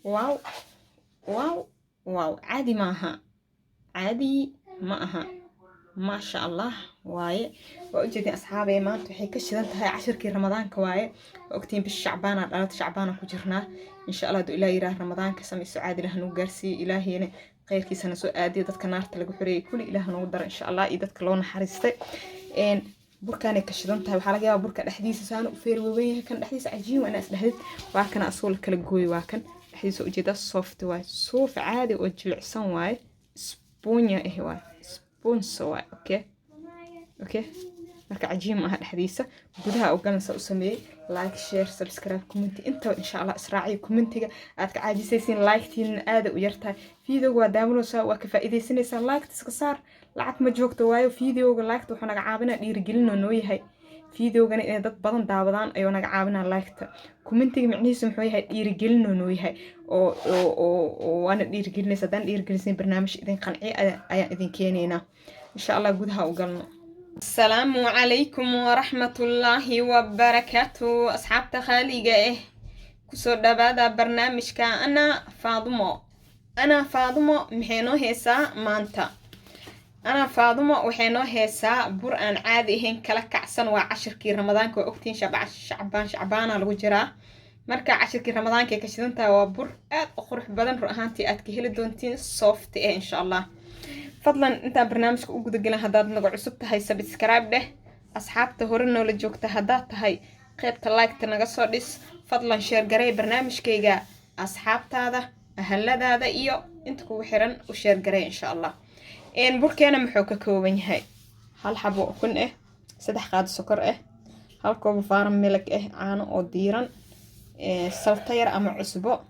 Wow, wow, wow! Caadi maaha, caadi ma aha, maasha Allah waaye. Waa ujeedin, asxaabay, maanta waxay ka shidan tahay cashirkii Ramadaanka waaye. Waa ogtiin, bisha Shacbaana dhalata, Shacbaana ku jirnaa. Insha Allah, haduu Ilaah yiraah, Ramadaanka samayso caadi lah nagu gaarsiiyo, Ilaahiyna khayrkiisana soo aadiyo. Dadka naarta laga xoreeyay kuli Ilaah nagu daro, insha Allah, iyo dadka loo naxariistay. Burkaanay ka shidan tahay. Waxaa laga yaabaa burka dhexdiisa saana u feer waaweyn yahay, kan dhexdiisa cajiin waa inaa isdhexdid. Waa kana asoo la kala gooy, waa kan dhexdiisa, ujeedaa, soft waaye, suuf caadi oo jilicsan waaye, spunya ah waaye, sponge waaye. Okay, marka cajiin ma aha dhexdiisa, gudaha oo galansa u sameeyey. Like, share, subscribe, comment, intaba insha Allah israaciyo. Commentiga aad ka caajisaysiin, like-tiina aada u yartahay. Videoga waa daawanaysaa, waa ka faa'iidaysanaysaa, like iska saar, lacag ma joogto waayo. Videoga like-ta wuxuu naga caawinaa, dhiirigelin oo noo yahay videogana inay dad badan daawadaan ayuu naga caawinaa. Like-ta, commentiga micnihiisu muxuu yahay? Dhiirigelin oo noo yahay oo waana dhiirigelinaysa. Haddaan dhiirigelisin, barnaamij idin qanciya ayaan idin keenaynaa, insha Allah. Gudaha u galno. Asalaamu calaykum waraxmatullaahi wabarakaatu, asxaabta khaaliga ah, kusoo dhawaada barnaamijka Ana Faadumo. Ana Faadumo maxay noo heesaa maanta? Ana Faadumo waxay noo heesaa bur aan caadi ahayn, kala kacsan. Waa cashirkii Ramadaanka. Waa ogtiin, Shacbaan, Shacbaana lagu jiraa. Marka cashirkii Ramadaanka ay ka shidan tahay. Waa bur aad u qurux badan, run ahaantii aad ka heli doontiin, soft eh, insha Allah. Fadlan, intaan barnaamijka u gudagelin, haddaad naga cusub tahay, subscribe dheh. Asxaabta hore noola joogta haddaad tahay, qaybta like-ta naga soo dhis. Fadlan share garey barnaamijkayga, asxaabtaada, ahaladaada iyo inta kugu xiran u share garey, insha Allah. Burkeena muxuu ka kooban yahay? Hal xabo ukun ah, 3 qaado sokor ah, hal koob varm mjölk ah, caano oo diiran, salta yar ama cusbo,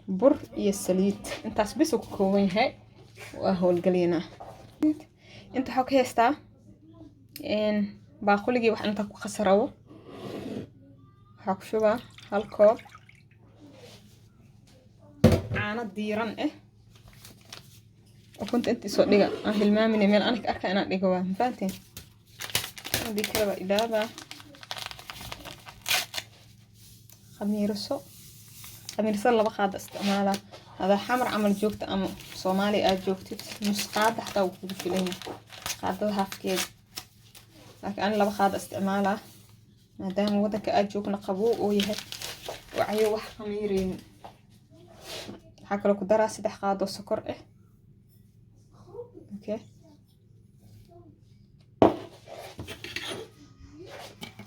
bur iyo saliid. Intaas bis uu ka kooban yahay. Waa howlgalaynaa. Inta waxaa ka haystaa baaquligii wax inta ku khasarabo. Waxaa ku shubaa hal koob caano diiran ah. Ukunta inta isoo dhiga, aan hilmaaminay meel anika arka inaan dhigo, waa mafahanteen? Haddii kale waa ilaabaa. Khamiiriso, khamiirisada 2 qaada isticmaalaa. Hadaa Xamar camal joogta ama Soomaaliya aad joogtid, nus qaada xataa wuu kugu filan yahay, qaadada haafkeeda. Laakiin ani 2 qaada isticmaalaa, maadaama wadanka aad joogna qabow oo yahay oo cayo wax khamiireynin. Waxaa kaloo ku daraa 3 qaado sokor ah. Okay,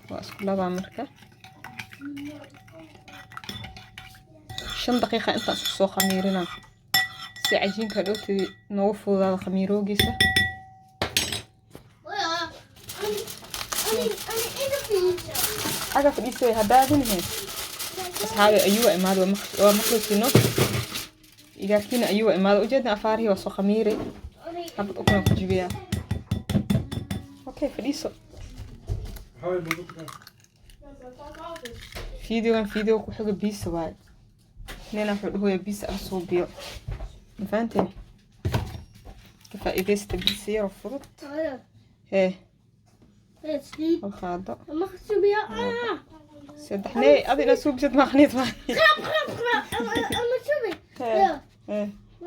waa isku labaa. Marka 5 daqiiqa intaan isku soo khamiirinaa, si cajiinka dhowtadii noogu fududaado khamiiroogiisa. Xaga fadhiisay hadaadinahe. Asxaabi, ayuwa imaada, waa maqlisiino igaarkiina. Ayuwa imaada, ujeedna, afaarihii waa soo khamiiray. Xabad ukuna ku jibiyaa. Okay, fadhiiso. Videogan video ku xiga biisa waaye. Nina wuxuu dhahoyaa biisa ala suubiyo, ma fahanteen? Ka faa'iidaysta biisa yaroo fudud. Hee, hal qaado, saddex. Nee, adi inaad suubisad maaqniid maa.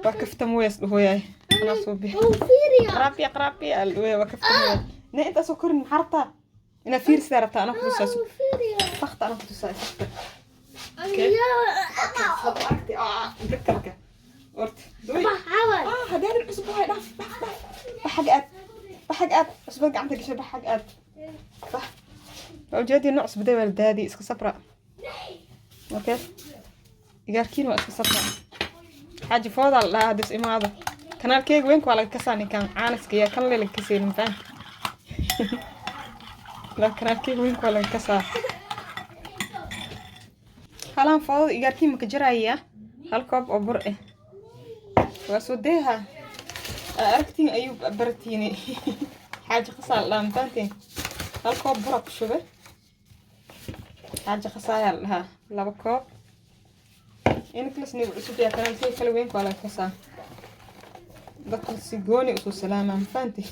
Waa kaftamoyas dhahoyaay, anaa suubiya. Qraabiya, qraabiya al dhahoya, waa kaftamoya. Nee, intaasoo korin, maxaa rabtaa? Inaad fiirsidaa rabtaa? Anaa kutusaaso fakta, anaa kutusaay fakta. Aragti horta haddaadan cusub waay. Dhaaf, dhaaf, dhaaf, bax xag aad, bax xag aad, cusbad gacanta gashay, bax xag aad, bax. Waa ujeedii nooc cusbaday, waa la daadiyay. Iska sabra. Okay, igaarkiin waa iska sabra. Xaaji foodaa la dhahaa hadis imaado. Kanaalkeyga weynka waa laga kasaa. Ninkan caaniska yaa kan le laga kasaynin, faham la. Kanaalkeyga weynka waa laga kasaa. Halaan foodada igaarkiin maka jaraya. Hal koob oo bur ah waa soo deeha. Aragtiin ayuu baratiini. Xaaji qasaa la dhahaa, mafahanteen? Hal koob bura ku shubay, xaaji qasaayaa la dhahaa. 2 koob inklas nigu cusub yaa. Kanaalkeyga kale weynka waa laga kasaa. Dadka si gooni usoo salaamaa, mafahanteen?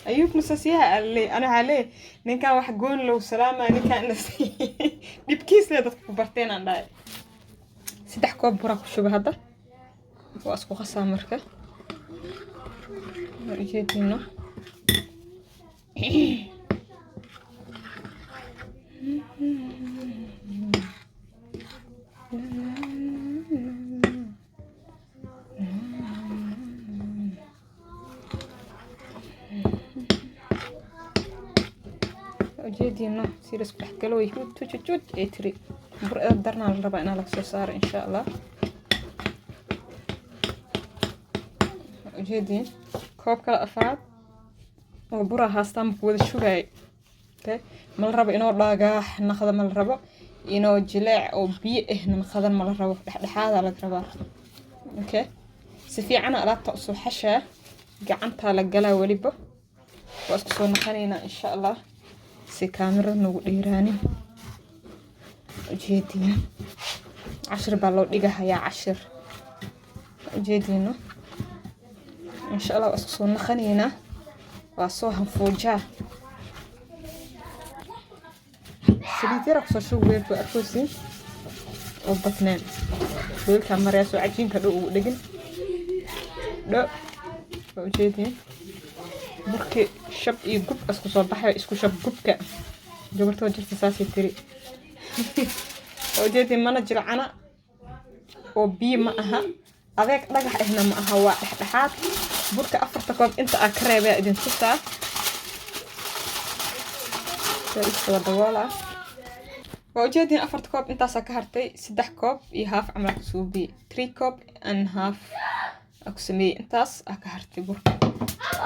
Ayuub nusasyaha alle, ana waxaa leeyahay ninkan wax gooni low salaamaa ninkan. Dhibkiis le dadka ku barteen aan dhahay. 3 koob buraa ku shuba hadda. Waa isku qasaa marka. Waa ujeediino. Ujeediino si la isku dhex galo way huud ay tiri. Bur edeb darnaa la rabaa inaa laga soo saaro insha Allah. Ujeediin koob kale afraad oo buraa haastaa ma ku wada shubaay. Okay, ma la rabo inoo dhagaax naqda, ma la rabo inoo jileec oo biyo ahna naqdan, ma la rabo, dhexdhexaadaa laga rabaa. Okay, si fiicana alaabta usoo xashaa, gacantaa la galaa weliba. Waa isku soo naqanaynaa insha Allah si kaamirada noogu dheeraanin. Ujeediin cashir baa loo dhigahayaa cashir. Ujeediino insha Allah waa isku soo naqanaynaa, waa soo hanfuujaa. Saliid yar kusoo shub weelka, waa arkoosin oo badneen weelkaa maraya soo cajiinka dhow ugu dhegin dho. Waa ujeediin burkii shab iyo gub isku soo baxay, isku shab gubka gabartoo jirta saasay tiri. Waa ujeediin, mana jilcana oo biyo ma aha, adeeg dhagax ahna ma aha, waa dhexdhexaad. Burka 4ta koob inta aa ka reebaya idin tusaa wada daboolaa. Waa ujeediin 4ta koob intaasaa ka hartay, 3 koob iyo haaf camal ku suubiyey, 3 koob and half aa ku sameeyey, intaas aa ka hartay burka.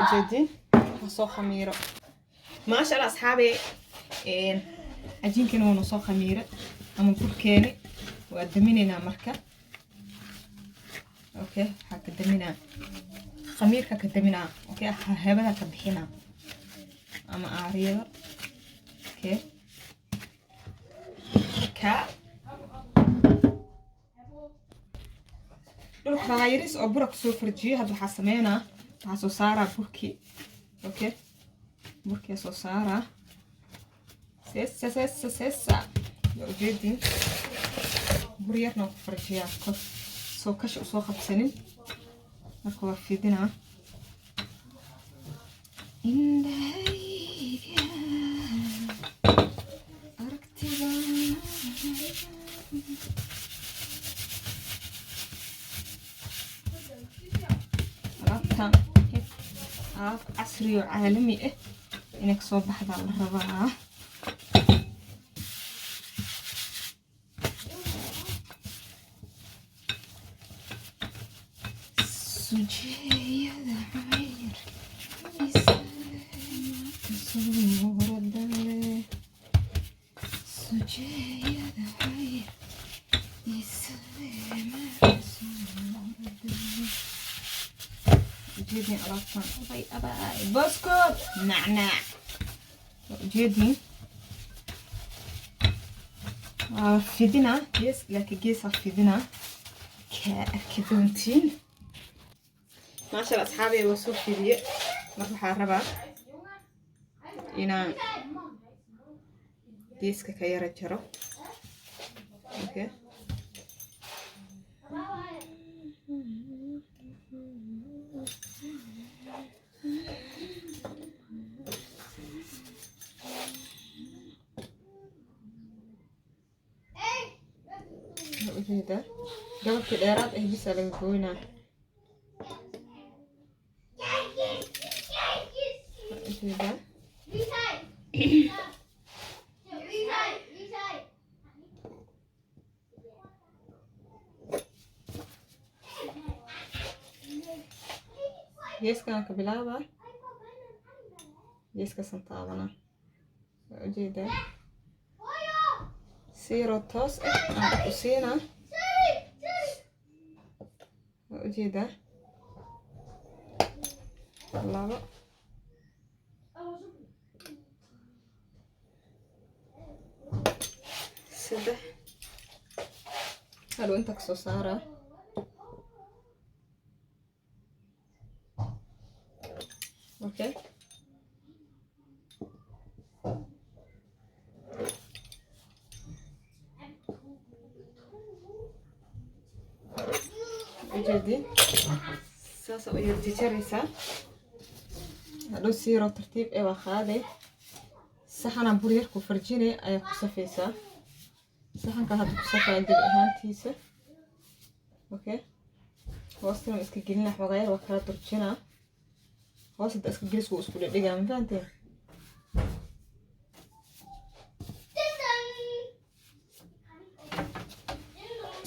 Ujeediin ha soo khamiiro maasha Allah. Asxaabe, cajiinkeena waa noo soo khamiire ama burkeeni waa daminaynaa marka. Okay, waxaa ka daminaa khamiirka ka daminaa. Okay, hebada ka bixinaa ama aariyada. Okay, ka dhulka xoogaa yaris oo bura kusoo farjiyo. Hadda waxaa sameynaa, waxaa soo saaraa burkii. Okay, burkii soo saaraa. Sesa sesa sesa, waa ujeediin bur yarna ku farjiyaa kor soo kasha usoo qabsanin. Marka waa fidinaa indhahayga aragtida. Alaabtan alaab casri oo caalami ah inay kasoo baxdaa la rabaa. Sujeeyada cayr suuradale, sujeeyada cayr ujeedin alaabtan abay abay boskood nacnac. Waa ujeedin, waa fidina gees laakiin geesaa fidina kaa arki doontiin maasha Allah. Asxaabey, waa soo fidiye. Marka waxaa rabaa inaan geeska ka yara jaro. Okay, waa ujeedaa gabalkii dheeraad ah bisaa laga goynaa. Waa ujeedaa geeskaan ka bilaabaa, geeskaasaan taabanaa. Waa ujeedaa siiroo toos ah aan dhex u siinaa. Waa ujeedaa 2, 3, hadhow inta kasoo saaraa. Okay, Ujeedin, saasa u yar jarjaraysaa. Hadhow si yaroo tartiib ee waa qaaday, saxanaa bur yar ku farjinay ayaa ku safaysaa. Saxanka hadda ku safaya gebi ahaantiisa. Okay, hoostana iska gelina xoogaa yar, waa kala durjinaa. Hoos hadda iska gelis, wuu isku dhedhigaa. Ma fahanteen?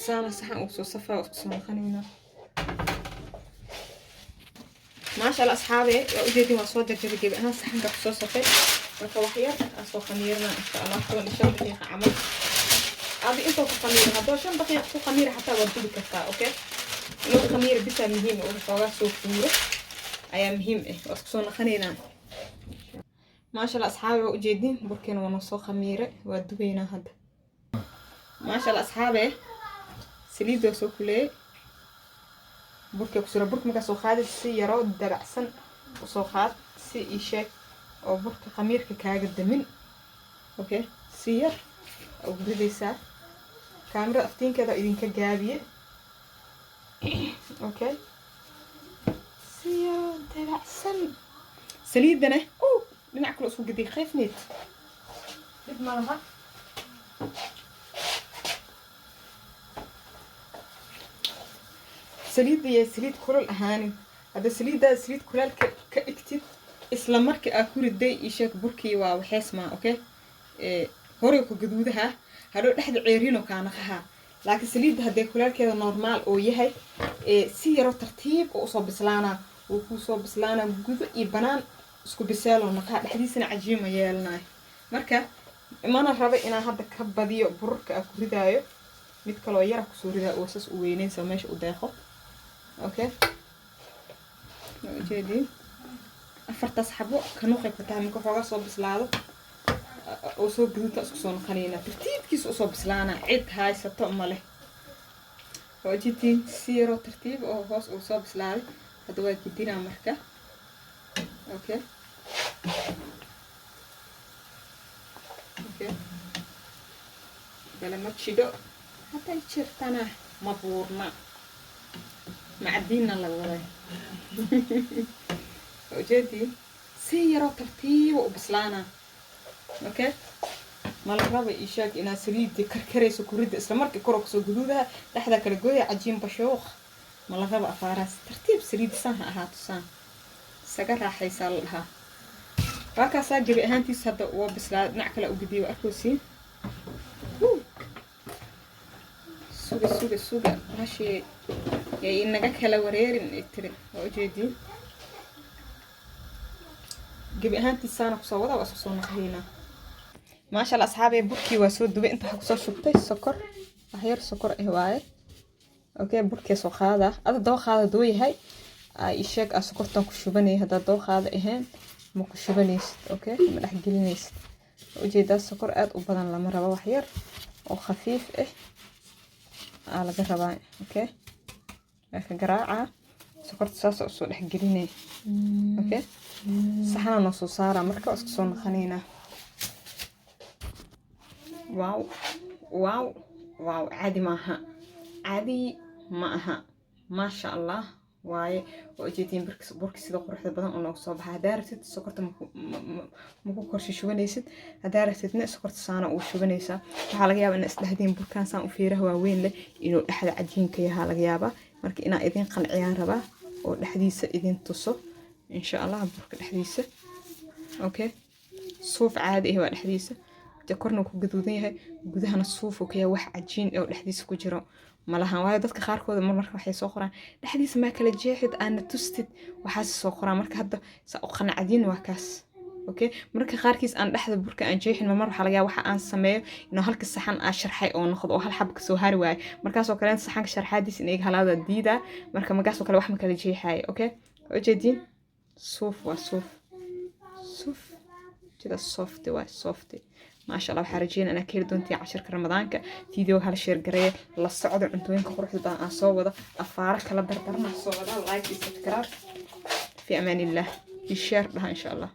Saana saxan ugu soo safaa, waa isku soo naqanaynaa. Maasha Allah, asxaabe, waa ujeedin, waa soo jarjaray gebi ahaan, saxanka kusoo safay. Marka wax yar aan soo khamiirnaa, insha Allah, 15 daqiiqa camal. Adi intoo ku khamiira, haddoo 5 daqiiqa ku khamiira xataa waad dubi kartaa. Okay, inuu khamiira bisaa muhiim ah, oo xoogaa soo fuuro ayaa muhiim ah. Waa isku soo naqanaynaa. Maasha Allah, asxaabe, waa ujeedin, burkeena waa noo soo khamiire, waa dubaynaa hadda. Maasha Allah, asxaabe, saliidda waa soo kuleeyey, burkee ku sura. Burka markaa soo qaadid, si yaroo dabacsan usoo qaad, si ii sheeg oo burka khamiirka kaaga damin. Okay, si yar ugu ridaysaa. Kaamirada aftiinkeeda idinka gaabiye. Okay, si yaroo dabacsan. Saliiddana oh, dhinac kale isku gediy, khayfneed, dhib ma laha. Saliidda yay saliid kulul ahaanin. Hadda saliiddaada saliid kulaal ka dhigtid, isla markii aa ku riday, ii sheeg, burkii waa waxeysmaa. Okay, horey ku gaduudaha, hadhow dhexda ceeriinoo kaanaqaha. Laakiin saliidda haddee kulaalkeeda normaal oo yahay, si yaroo tartiib oo usoo bislaanaa, wuu kuu soo bislaanaa, gudo iyo banaan isku biseeloo naqaha, dhexdiisana cajiima yeelanayo. Marka mana raba inaan hadda ka badiyo bururka aa ku ridaayo, mid kaloo yara kusoo ridaa oo sas u weyneysa meesha u deeqo. Okay, waa ujeediin, afartaas xabo kanuqay ku tahay. Marka xoogaa soo bislaado oo soo gaduuta, isku soo noqonaynaa. Tartiibkiisa usoo bislaana, cid haysato ma leh. Waa ujeediin, si yaroo tartiib oo hoos uu soo bislaaday. Hadda waa gidinaa marka. Okay, bale ma jidho, hadday jirtana ma buurna, macdiinna la waday. Waa ujeediin, si yaroo tartiiba u bislaana. Okay, mala raba, ii sheeg, inaad saliidii karkarayso kuridda, isla markii koro kasoo guduudaha, dhexda kala gooya, cajiin bashuuq. Mala raba afaaraas. Tartiib saliid saan ha ahaato, saan isaga raaxaysaa la dhahaa. Waa kaasaa gebi ahaantiis hadda waa bislaa. Dhinac kale u gediye, waa arkaysiin. Suga, suga, suga, hashii yay inaga kala wareerin ay tiri. Waa ujeediin, gebi ahaantiis saana kusoo wada, waa isku soo naqaynaa. Maasha Allah, asxaabay, burkii waa soo dubay. Inta waxaa kusoo shubtay sokor, wax yar sokor ah waaye. Okay, burkee soo qaada. Ada daba qaada doo yahay, ii sheeg, aa sokortan ku shubanaya. Haddaad daba qaada ahayn, ma ku shubanaysid. Okay, ma dhex gelinaysid. Ujeedaa, sokor aad u badan lama rabo, wax yar oo khafiif ah aa laga rabaa. Okay, waa ka garaacaa sokorta, saasa usoo dhex gelinay. Okay, saxana noo soo saaraa. Marka waa isku soo naqanaynaa. Wow, wow, wow, caadi maaha, caadi ma aha. Maasha Allah waaye. Waa ujeediin burki sida quruxda badan oo noogu soo baxa. Haddaa rabtid, sokorta maku korshe shubanaysid. Haddaa rabtidna, sokorta saana ugu shubanaysaa. Waxaa laga yaabaa inaa isdhahdiin burkaan saan u feeraha waaweyn leh inuu dhexda cajiinka yahaa laga yaabaa. Marka inaa idin qanciyaan rabaa oo dhexdiisa idin tuso, insha Allah, burka dhexdiisa. Okay, suuf caadi ah waa dhexdiisa. De korna ku gaduudan yahay, gudahana suuf uu ka yahay. Wax cajiin oo dhexdiisa ku jiro malahan, waayo dadka qaarkooda marmarka waxay soo qoraan "dhexdiisa maa kala jeexid, aana tustid", waxaas soo qoraan. Marka hadda saa u qanacdiin, waa kaas. Okay, marka qaarkiis aan dhexda burka aan jeexin, marmar waxaa laga yaaba waxa aan sameeyo inuu halka saxan aan sharxay oo noqdo oo hal xab kasoo hari waayo. Markaasoo kale saxanka sharxaadiis in iga halaada diidaa. Marka markaasoo kale wax ma kala jeexaayo. Okay, waa ujeediin, suuf waa suuf, suuf sida soft waa soft. Maasha Allah, waxaa rajeynaa inaad ka heli doontiin cashirka Ramadaanka. Video hala share gareeya, la socdo cuntooyinka quruxda badan aan soo wado, afaaro kala dardarna soo wada. Like iyo subscribe. Fi amaan illah, iyo share dhaha, insha Allah.